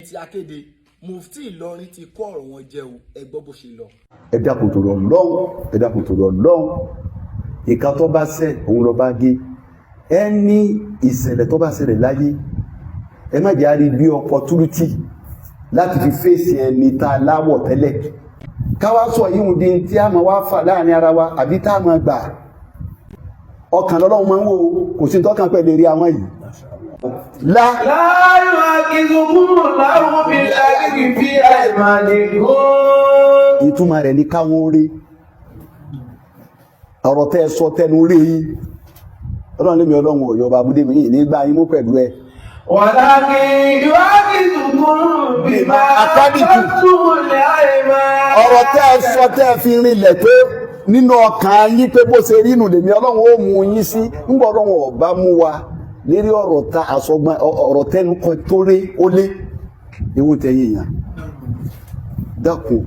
Ti akéde, Mufti Ìlọrin ti kó ọ̀rọ̀ wọn jẹ o. Ẹ gbọ́ bó ṣe lọ. Ẹ dákun tó lọ lọ́hùn, ẹ dákun tó lọ lọ́hùn. Ìka tó bá ṣẹ̀, òun lọ bá gé. Ẹni ìṣẹ̀lẹ̀ tó bá ṣẹlẹ̀ láyé, ẹ má jẹ́ àrí bí opportunity láti fi fèsì ẹni tá a láwọ̀ tẹ́lẹ̀, káwá sọ yíhun di tí a máa wá fà láàrin ara wa àbí tá a máa gbà. Ọkàn lọ́lọ́run máa ń wò, kò sí tọ́kàn pẹ̀lú eré àwọn yìí lá. لا يؤاخذكم الله باللغو في أيمانكم. Ìtumọ̀ rẹ̀ ní káwọn rí ọ̀rọ̀ tẹ́ sọ tẹnu rí yín. Ọlọ́run lémi, Ọlọ́run ọ̀yọ́ ọba abúdé mi yìí nígbà yín mú pẹ̀lú ẹ. ولكن يؤاخذكم بما عقدتم. عقدتم الأيمان. Ọ̀rọ̀ tẹ́ sọ, tẹ́ fi rinlẹ̀ pé nínú ọkàn yín pé bó ṣe rí nù lèmi Ọlọ́run ó mú yín sí. Ńgbọ́ Ọlọ́run ọba mú wa lérí ọ̀rọ̀ ta àsọgbọ́n, ọ̀rọ̀ tẹnu kan tó rí ó lé ewu tẹ̀yìn èèyàn. Dákun,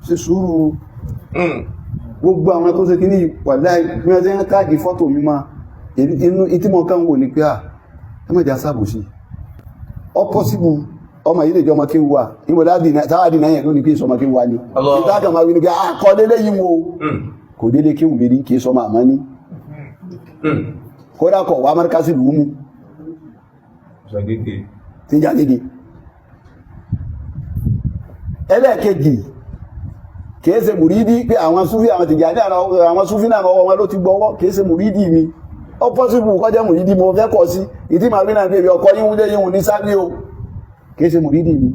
ṣe sùúrù. Gbogbo àwọn tó ṣe kí ní wàláhì bí wọ́n ṣe ń tag fọ́tò mi máa inú ìtí mọ̀ kán wò ní pé à ẹ má jẹ́ àṣàbòsí. Ọ possible ọmọ yìí lè jẹ́ ọmọ kí wà níbo táwàdì náà yẹn lónìí kí sọmọ kí wà ní ìtàkà máa wí ní pé àkọ́ délé yìí wo kò délé kí wù mí rí, kì í sọmọ àmọ́ ní kódà kọ̀ wá márkásì lù ú mú tí ń jáde. Ẹlẹ́ẹ̀kejì, kìí ṣe mùrídí pé àwọn súfí, àwọn Tìjàní, àwọn súfí náà, ọwọ́ wọn ló ti gbọ́wọ́. Kìí ṣe mùrídí mi. Ó possible kó jẹ́ mùrídí mo fẹ́ kọ́ sí ìdí màá rí náà pé èmi ọkọ yín lé yín ní sábẹ́ o. Kìí ṣe mùrídí mi.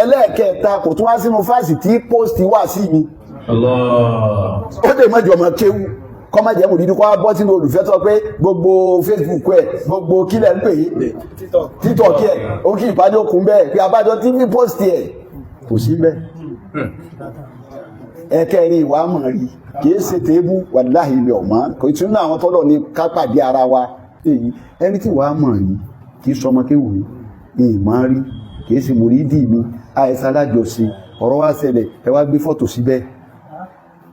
Ẹlẹ́ẹ̀kẹta, kò tún wá sínú fásitì tí post wà sí mi. Ó lè mọ́jọ ọmọ kéwú, kọ́ má jẹ́ mùrídí, kó wá bọ́ sínú olùfẹ́ tó pé gbogbo Facebook ẹ̀, gbogbo kílẹ̀ ń pè é, TikTok ẹ̀, ó kí ìpàdé okùn bẹ́ẹ̀ pé abájọ tí ní post ẹ̀ kò sí bẹ́ẹ̀. Ẹ̀kẹrin, ìwà mọ̀ rí kìí ṣe tèébù. Wàláhì ilẹ̀ ọ̀mọ́ kò tún ní àwọn tọ́lọ̀ ní ká pàdé ara wa. Èyí ẹni tí wàá mọ̀ rí, kìí sọmọ kéwù mi, ìmọ̀ rí, kìí ṣe mùrídì mi, àìsàn alájọṣe. Ọ̀rọ̀ wá ṣẹlẹ̀, ẹ wá gbé fọ́tò síbẹ̀.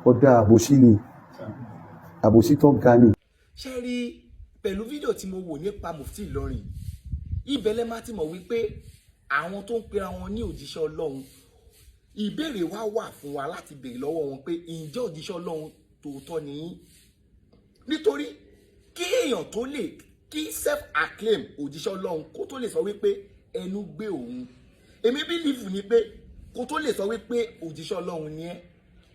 Ó dá àbòsí ni, àbòsí tó ga ni. Ṣe rí pẹ̀lú fídíò tí mo wò nípa Mufti Ìlọrin, ibẹ̀ lẹ́ máa ti mọ̀ wípé àwọn tó ń pera wọn ní òjíṣẹ́ Ọlọ́run, ìbéèrè wa wà fún wa láti béèrè lọ́wọ́ wọn pé ǹjẹ́ òjíṣẹ́ Ọlọ́run tòótọ́ ni yín? Nítorí kí èèyàn tó lè kí self acclaim òjíṣẹ́ Ọlọ́run, kó tó lè sọ wípé ẹnu gbé òun, èmi believe ni pé kó tó lè sọ wípé òjíṣẹ́ Ọlọ́run ni ẹ́,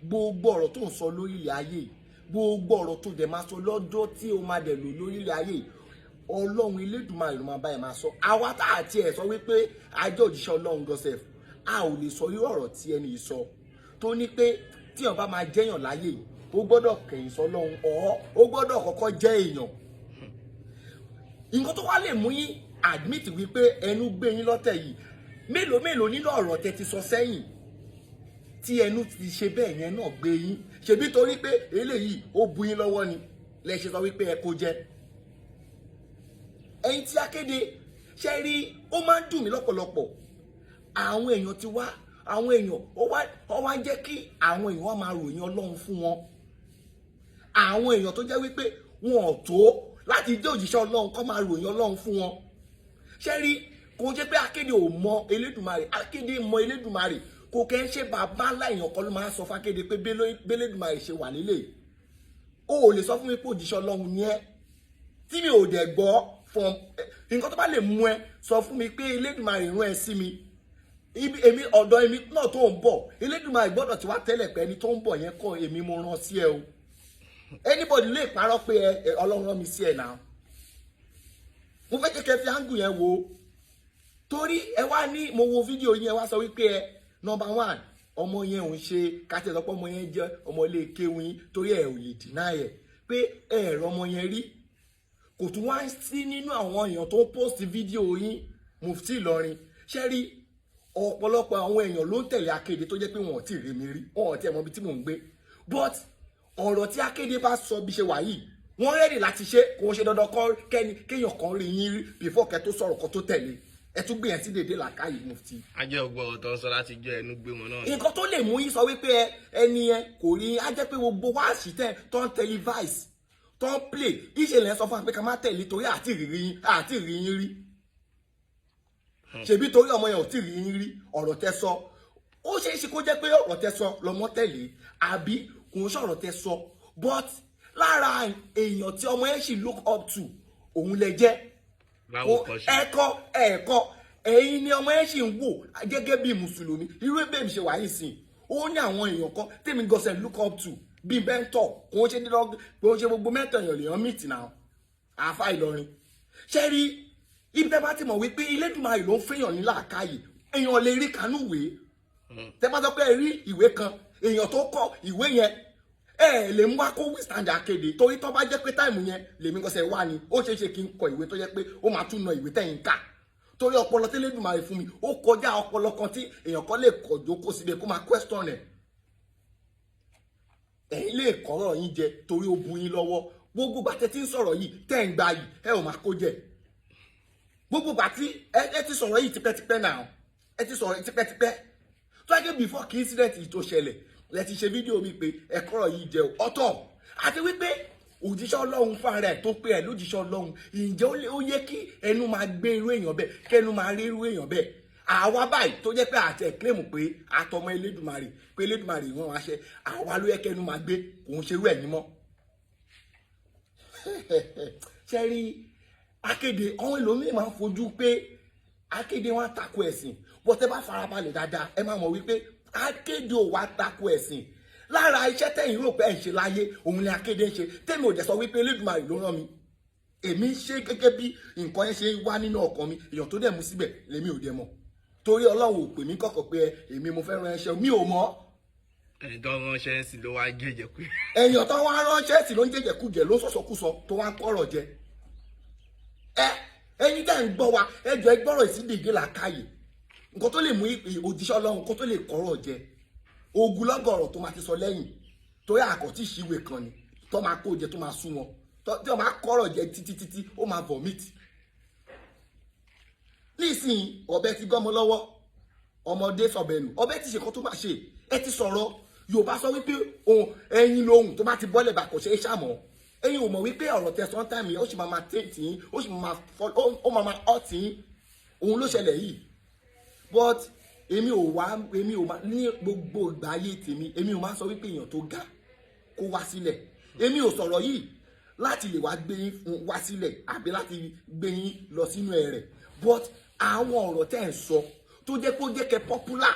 gbogbo ọ̀rọ̀ tó ń sọ lórí ilẹ̀ ayé, gbogbo ọ̀rọ̀ tó dẹ̀ máa sọ lọ́jọ́ tí o máa dẹ̀ lò lórí ilẹ̀ ayé, Ọlọ́run Elédùmarè ló máa bá ẹ̀ máa sọ. Àwa tá àti ẹ̀ sọ wípé ajọ́ òjíṣẹ́ Ọlọ́run gọ́sẹ̀f, a ò lè sọ irú ọ̀rọ̀ tí ẹni yìí sọ, tó ní pé tí èèyàn bá máa jẹ́yàn láyé, ó gbọ́dọ̀ kẹ̀yìn sọ́lọ́run ọ̀, ó gbọ́dọ̀ kọ́kọ́ jẹ́ èèyàn. Nǹkan tó wá lè mú yín admit wípé ẹnu gbé yín lọ́tẹ̀ yìí, mélòó mélòó nínú ọ̀rọ̀ tẹ́ ti sọ sẹ́yìn tí ẹnu ti ṣe bẹ́ẹ̀ yẹn náà gbé yín? Ṣebí torí pé eléyìí ó bu yín lọ́wọ́ ni lẹ ṣe sọ wípé ẹ kó jẹ. Ẹ̀yin tí akéde, ṣe rí, ó máa ń dùn mí lọ́pọ̀lọpọ̀. Àwọn èèyàn ti wá, àwọn èèyàn ó wá ń jẹ́ kí àwọn èèyàn wá máa ròyìn Ọlọ́run fún wọn. Àwọn èèyàn tó jẹ́ wípé wọn ò tó láti jẹ́ òjíṣẹ́ Ọlọ́run kọ́ máa ròyìn Ọlọ́run fún wọn. Ṣe rí, kò jẹ́ pé akéde ò mọ Elédùmarè. Akéde mọ Elédùmarè. Kò kẹ́ ń ṣe bàbá ńlá èèyàn kan ló máa ń sọ fákéde pé b'Elédùmarè ṣe wà nílé. O ò lè sọ fún mi pé òjíṣẹ́ Ọlọ́run ni ẹ́ tí mi ò dẹ̀ gbọ́ from nǹkan tó bá lè mú ẹ sọ fún mi pé Elédùmarè rán ẹ sí mi, ibi èmi ọ̀dọ̀ èmi náà tó ń bọ̀, Elédùmarè gbọ́dọ̀ ti wá tẹ́lẹ̀ pé ẹni tó ń bọ̀ yẹn kọ́ èmi mo rán sí ẹ o. Anybody lè parọ́ pé ẹ Ọlọ́run rán mi sí ẹ náà. Mo fẹ́ kẹ́kẹ́ fi angle yẹn wo, torí ẹ wá ní mo wo fídíò yẹn, wá sọ wípé ẹ number one, ọmọ yẹn ò ń ṣe kátẹ́ sọ pé ọmọ yẹn jẹ́ ọmọ ilé kéwìn yín, torí ẹ ò lè deny ẹ pé ẹ ẹ̀rọ ọmọ yẹn rí. Kò tún wá sí nínú àwọn èèyàn tó ń post fídíò yín. Mufti Ìlọrin, ṣé rí, ọ̀pọ̀lọpọ̀ àwọn èèyàn ló ń tẹ̀lé akéde tó jẹ́ pé wọn ò tí ì rí mi rí, wọn ò tí ì mọ ibi tí mò ń gbé, but ọ̀rọ̀ tí akéde bá sọ bí ṣe wà yìí, wọ́n ready láti ṣe. Kò ń ṣe dandan kọ́ kẹ́ni kéèyàn kan rí yín rí before kẹ́ tó sọ̀rọ̀ kan tó tẹ̀lé. Ẹ tún gbé yẹn sí dédé làákàyè, Mufti. Ajẹ́ ọgbọ́n ọ̀tọ̀ ń sọ láti jọ ẹnu gbé wọn náà. Nǹkan tó lè mú yín sọ wípé ẹ ẹni yẹn kò rí, á jẹ́ pé gbogbo wáàsí tẹ̀ tó ń televise, tó ń play, ìṣẹ̀lẹ̀ sọ fún wa pé ká má tẹ̀lé torí àti ìrírí yín, àti ìrírí yín rí. Ṣebí torí ọmọ yẹn ò tí ì rí yín rí, ọ̀rọ̀ tẹ́ sọ, ó ṣeé ṣe kó jẹ́ pé ọ̀rọ̀ tẹ́ sọ lọmọ tẹ̀lé, àbí kò ń sọ̀rọ̀ tẹ́ sọ, but lára èèyàn tí ọmọ yẹn sì look up to, òun lẹ jẹ́. Báwo kọ́ ṣe? Ẹ̀kọ́ ẹ̀kọ́, ẹ̀yin ni ọmọ yẹn sì ń wò gẹ́gẹ́ bí mùsùlùmí. Irú ẹgbẹ́ mi ṣe wà yìí sìn, ó ní àwọn èèyàn kan tèmi gọ́sẹ̀ look up to bíi mentor. Kò ń ṣe dídọ́, kò ń ṣe gbogbo mentor èèyàn lèèyàn meet now. Àáfà Ìlọrin, ṣé rí ibi tẹ́ bá ti mọ̀ wípé Elédùmarè ló ń fẹ́yàn ní làákàyè, èèyàn lè rí kanú ìwé. Tẹ́ bá sọ pé ẹ rí ìwé kan, èèyàn tó kọ ìwé yẹn, ẹ lè mú wá kó withstand akéde, torí tó bá jẹ́ pé time yẹn lèmi kọsẹ̀ wá ni, ó ṣeé ṣe kí n kọ ìwé tó jẹ́ pé ó máa tún na ìwé tẹ̀yìn ká, torí ọpọlọ tẹ́lẹ̀dùmarè fún mi, ó kọjá ọpọlọ kan tí èèyàn kan lè kọjó kó síbẹ̀ kó máa question ẹ̀. Ẹ̀yin lè kọ́rọ̀ yín jẹ torí ó bu yín lọ́wọ́. Gbogbo gbàtẹ́ tí ń sọ̀rọ̀ yìí, tẹ́ ń gba yìí, ẹ ò máa kó jẹ. Gbogbo gbà tí ẹ ti sọ̀rọ̀ yìí tipẹ́tipẹ́ náà, ẹ ti sọ̀rọ̀ yìí tipẹ́tipẹ́, tó yẹ kí before kí incident yìí tó ṣẹlẹ̀ lẹ ti ṣe fídíò mi pé ẹ kọ́rọ̀ yìí jẹ ọ̀tọ̀, àti wípé òjíṣẹ́ Ọlọ́run fúnra rẹ̀ tó pé ẹ lójíṣẹ́ Ọlọ́run, ǹjẹ́ ó yẹ kí ẹnu máa gbé irú èèyàn bẹ́ẹ̀, kẹnu máa rí irú èèyàn bẹ́ẹ̀? Àwa báyìí tó jẹ́ pé àti ẹ̀ claim pé àtọmọ Elédùmarè, pé Elédùmarè ìwọ̀n wa ṣe, àwa ló yẹ kẹnu máa gbé, kò ń ṣerú ẹ̀yìn mọ́. Ṣe rí akéde, àwọn ẹlòmíín máa ń fojú pé akéde wọn tako ẹ̀sìn bó. Tẹ́ bá farabalẹ̀ dáadáa, ẹ máa mọ̀ wípé akéde ò wá tako ẹ̀sìn. Lára iṣẹ́ tẹ̀yìn rò pé ẹ̀ ń ṣe láyé, òun ni akéde ń ṣe. Tèmi ò dẹ̀ sọ wípé Elédùmarè ló rán mi, èmi ń ṣe gẹ́gẹ́ bí nǹkan yẹn ṣe wá nínú ọkàn mi. Èèyàn tó dẹ̀ mú síbẹ̀ lèmi ò dẹ̀ mọ̀, torí Ọlọ́run ò pè mí kọ̀kọ̀ pé èmi mo fẹ́ rán ẹṣẹ́, mi ò mọ̀. Ẹni tó ránṣẹ́ sí ló wá jẹ́jẹ́ pé. Èèyàn tó wá ránṣẹ́ sí ló ń jẹ́jẹ̀kújẹ, ló ń sọ̀sọ̀kúsọ, tó wá ń kọ́rọ̀ jẹ. Ẹ ẹ̀yin tẹ́ ń gbọ́ wa, ẹ jọ̀ọ́, ẹ gbọ́rọ̀ ìsídìgé làákàyè. Nǹkan tó lè mú òjíṣẹ́ Ọlọ́run kó tó lè kọ́rọ̀ jẹ, ogunlọ́gọ̀ ọ̀rọ̀ tó máa ti sọ lẹ́yìn, torí àkọ́tí ìṣíwèé kan ni tó máa kó jẹ, tó máa sú wọn, tí wọ́n máa kọ́rọ̀ jẹ títí títí, ó máa vomit. Nísìnyí, ọ̀bẹ ti gọ́mọ lọ́wọ́, ọmọdé sọ̀bẹ̀nù, ọbẹ̀ ti ṣe kó tó máa ṣe. Ẹ ti sọ̀rọ̀. Yorùbá sọ wípé ohun ẹyin lohun tó bá ti bọ́lẹ̀ bá kò ṣe é ṣàmọ́. Ẹ̀yin ò mọ̀ wípé ọ̀rọ̀ tẹ̀sán time yẹn, ó sì máa tẹ̀ yín, ó sì máa fọ́, ó máa ọ̀ tì yín. Òun ló ṣẹlẹ̀ yìí. But èmi ò wá, èmi ò máa ní gbogbo ìgbà ayé tèmi, èmi ò máa sọ wípé èèyàn tó ga kó wá sílẹ̀. Èmi ò sọ̀rọ̀ yìí láti lè wá gbé yín wá sílẹ̀ àbí láti gbé yín lọ sínú ẹ̀rẹ̀, but àwọn ọ̀rọ̀ tẹ́ ẹ̀ ń sọ tó jẹ́ kó jẹ́ kẹ́ popular,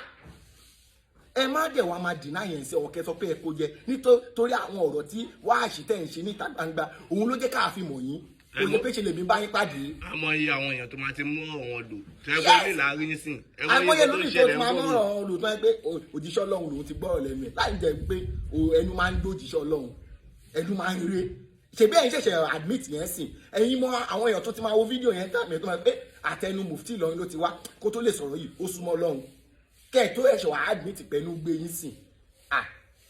ẹ má dẹ̀ wá máa deny yẹn sí ọ̀kẹ́ sọ pé ẹ kó jẹ, nítorí àwọn ọ̀rọ̀ tí wáàṣì tẹ̀ ń ṣe níta gbangba, òun ló jẹ́ ká fi mọ̀ yín. Kò jẹ́ pé ṣe lèmi bá yín pàdé. Àmọ́ iye àwọn èèyàn tó máa ti mú ọ̀rọ̀ wọn lò tẹ́gbẹ́ ní láàrin nísìn. Àìmọye lórí tó ti máa mú ọ̀rọ̀ wọn lò tó yẹ pé òjíṣẹ́ Ọlọ́run lòun ti gbọ́rọ̀ lẹ́nu ẹ̀, láì jẹ́ pé ẹnu máa ń dójíṣẹ́ Ọlọ́run, ẹnu máa ń ré. Ṣebí ẹ̀yin ṣẹ̀ṣẹ̀ admit yẹn sìn. Ẹ̀yin mọ àwọn èèyàn tó ti máa wo fídíò yẹn tàbí tó máa pé àtẹnu Mufti Ìlọrin ló ti wá, kó tó lè sọ̀rọ̀ yìí, ó súnmọ́ Ọlọ́run. Kẹ́ ẹ̀ tó ẹ̀ṣẹ̀ wà admit pẹ̀lú gbé yín sìn,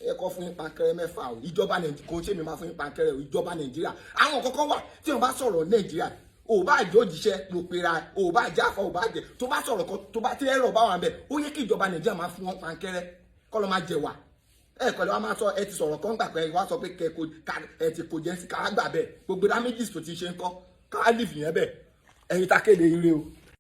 ẹ kọ́ fún yín pankẹ́rẹ́ 6 o. Ìjọba Nàìjíríà, kò ṣe mi máa fún yín pankẹ́rẹ́ o. Ìjọba Nàìjíríà, àwọn kọ̀ọ̀kan wà tí wọ́n bá sọ̀rọ̀ Nàìjíríà, ò bá jẹ́ òjíṣẹ́ ló pera, ò bá jẹ́ àfọ, ò bá jẹ́ tó bá sọ̀rọ̀ kan, tó bá tí ẹ̀rọ bá wà ń bẹ̀, ó yẹ kí ìjọba Nàìjíríà máa fún wọn pankẹ́rẹ́ kọ́ ló máa jẹ wà. Ẹ kọ́lé wa máa sọ, ẹ ti sọ̀rọ̀ kan gbà pé wá sọ pé kẹ ẹ ti kò jẹ́ sí ká gbà bẹ́ẹ̀. Gbogbo damages tó ti ṣe ń kọ́ ká leave yẹn bẹ́ẹ̀. Ẹ̀yin tá kéde, ire o.